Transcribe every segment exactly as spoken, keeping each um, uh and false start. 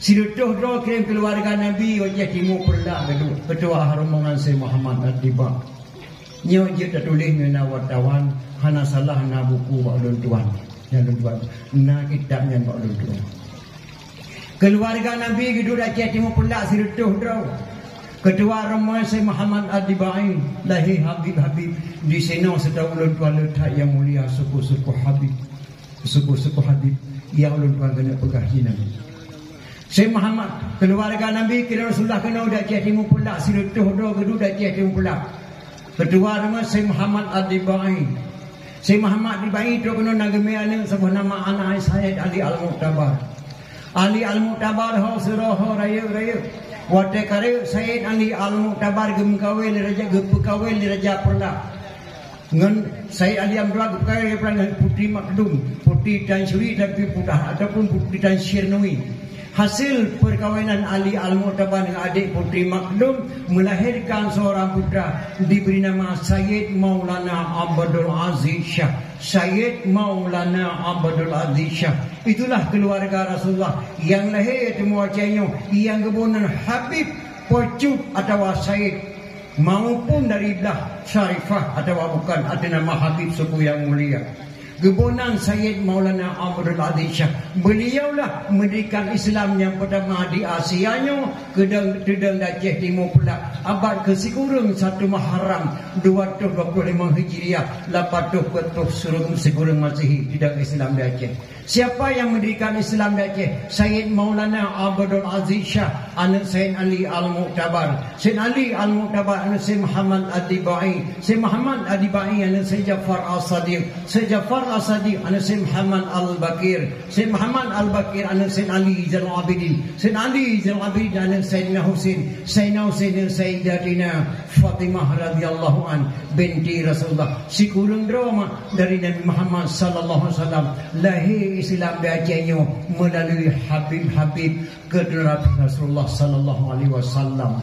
Sireutôh droe kirém keuluwarga Nabi watée timu peureulak geuduek, keutuwa rombongan Syekh Muhammad At-Tiba. Nyoe jeuet tatuléh ngon na wartawan, hana salah na buku bak ulôn tuan. Nyang ulôn tuan, na kitab nyan bak ulôn tuan. Keuluwarga Nabi geuduek di Aceh Timu Peureulak sireutôh droe. Keutuwa rombongan Syekh Muhammad At-Tibai, lahé Habib-Habib, disinoe seutôt ulôn tuan le that nyang mulia suku-suku Habib. Suku-suku Habib nyang ulôn tuan keuneuk peugah jihnyan. Syekh Muhammad, keuluwarga Nabi kira Rasulullah keunoe di Aceh Timu Peureulak, sireutôh droe geuduek di Aceh Timu Peureulak. Keutuwa rombongan Syekh Muhammad At-Tibai. Syekh Muhammad At-Tibai trok keunoe na geumé aneuk saboh nama aneuk Sayyid Ali Al-Mu'tabar. Ali Al-Mu'tabar ho sidroe ho rayeuk-rayeuk. Watée ka rayeuk Sayyid Ali Al-Mu'tabar geumeukawén lé raja, geupeukawén lé Raja Peureulak. Ngon Sayyid Ali Amdra geupeukawén lé Peureulak ngon Putri Makdum, Putri Tansuri tapi putah ataupun Putri Tansir Nui. Hasil perkawinan Ali Al-Mu'tabar dengan adik Putri Makdum melahirkan seorang putra diberi nama Sayyid Maulana Abdul Aziz Syah. Sayyid Maulana Abdul Aziz Syah. Itulah keluarga Rasulullah nyang lahé teuma watée nyoe nyang geuboh nan Habib, Pocut atawa Sayyid. Maupun dari blah Syarifah atawa bukan, ada nama Habib suku yang mulia. Geuboh nan Sayyid Maulana Abdul Aziz Syah. Beliaulah mendirikan Islam yang pertama di Asia nyoe, keudang teudong di Aceh Timu Peureulak, abad keusikureueng satu Muharram dua ratus dua puluh lima Hijriah, lapan ratus dua puluh sikureueng Masehi, teudong Islam di Aceh. Siapa yang mendirikan Islam di Aceh? Sayyid Maulana Abdul Aziz Syah, aneuk Sayyid Ali Al-Mu'tabar. Sayyid Ali Al-Mu'tabar, aneuk Sayyid Muhammad At-Tibai. Sayyid Muhammad At-Tibai, aneuk Sayyid Ja'far As-Sadiq. Sayyid Ja'far As-Sadiq, aneuk Sayyid Muhammad Al-Baqir. Sayyid Muhammad Al-Baqir, aneuk Sayyid Ali Zainal Abidin. Sayyid Ali Zainal Abidin, aneuk Sayyidina Husain. Sayyidina Husain, aneuk Sayyidatina Fatimah radhiyallahu an, binti Rasulullah. Sikureueng droe mak dari Nabi Muhammad sallallahu alaihi wasallam. Lahé Islam di Aceh nyoe melalui Habib-Habib keturunan Rasulullah sallallahu alaihi wasallam.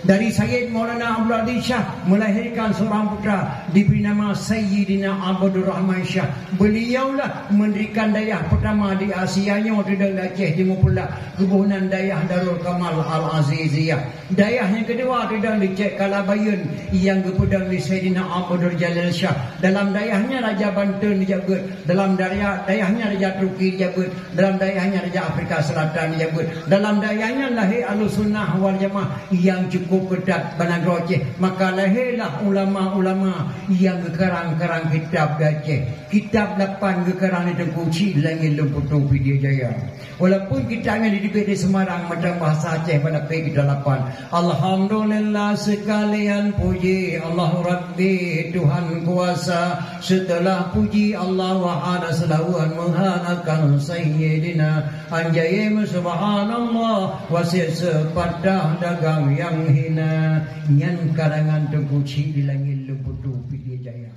Dari Sayyid Maulana Abdul Aziz Syah melahirkan seorang putra diberi nama Sayyidina Abdul Rahman Syah. Beliaulah mendirikan dayah pertama di Asia nyoe, teudong di Aceh Timu Peureulak, geuboh nan dayah Darul Kamal Al-Aziziyah. Dayah nyang keudua teudong di Cek Kalabayeuen nyang geupeudong lé Saidina Abdul Jalil Syah. Dalam dayah nyan Raja Banten dijak beuet, dalam dayah, dayah nyan Raja Turki dijak beuet, dalam dayah nyan Raja Afrika Selatan dijak beuet. Dalam dayah nyan lahé Ahlussunnah wal Jamaah nyang cukup keutat bak nanggroe Aceh. Maka lahé lah ulama-ulama nyang geukarang-karang kitab di Aceh. Kitab lapan geukarang lé Teungku Chik di Langét Leumputô Pidie Jaya. Walaupun kitab nyan jiteubiet di Semarang, mantong bahasa Aceh, pada pih kitab lapan. Alhamdulillah, sekalian puji Allah Rabbi, Tuhan kuasa. Setelah puji Allah, wahada seulawan meuhalakan Sayyidina. Anjaim subhanallah, wasiet seupatah dagang nyang hina. Nyan karangan Teungku Chik di Langét Leumputô Pidie Jaya.